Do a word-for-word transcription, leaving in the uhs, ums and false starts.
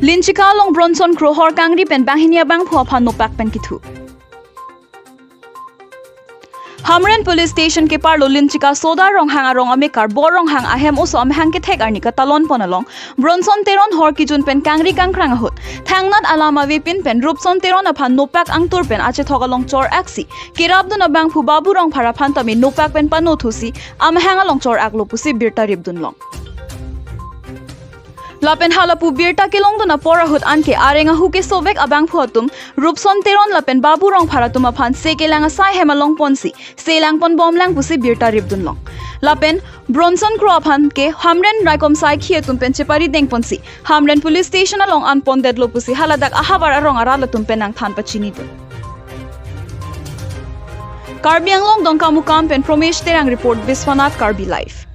Linchika along Bronson Kro hor kangri pen banghini abangphu aphan nopak pen kethu. Hamren Police Station keparlo Linchika Soda Ronghang arong amekar Bor Ronghang ahem oso amahang kethek arni katalon pon along Bronson Teron hor kejun pen kangri kangkrang ahut thangnat alam avepin pen Rupson Teron aphan nopak angtur pen achethok along chor aksi kerapdun abangphu Babu Rongphar aphan tame nopak pen panothusi amahang along chor aklo pusi birta ripdun long. Lapen halapu birta kelongdun apor ahut anke areng ahu kesovek abangphu atum Rupson Teron lapen Babu Rongphar atum aphan se kelang asai hem along ponsi selang pon bomlang pusi birta ripdun long. Lapen Bronson Kro aphan ke Hamren raikom saikhi atum pen chepari deng ponsi Hamren Police Station along an pondetlo pusi haladak ahavar arong arat atum pen nangthan pachinidun. Karbi Anglong Dongkamukam pen Promesh Terang report, Biswanath Karbi Live.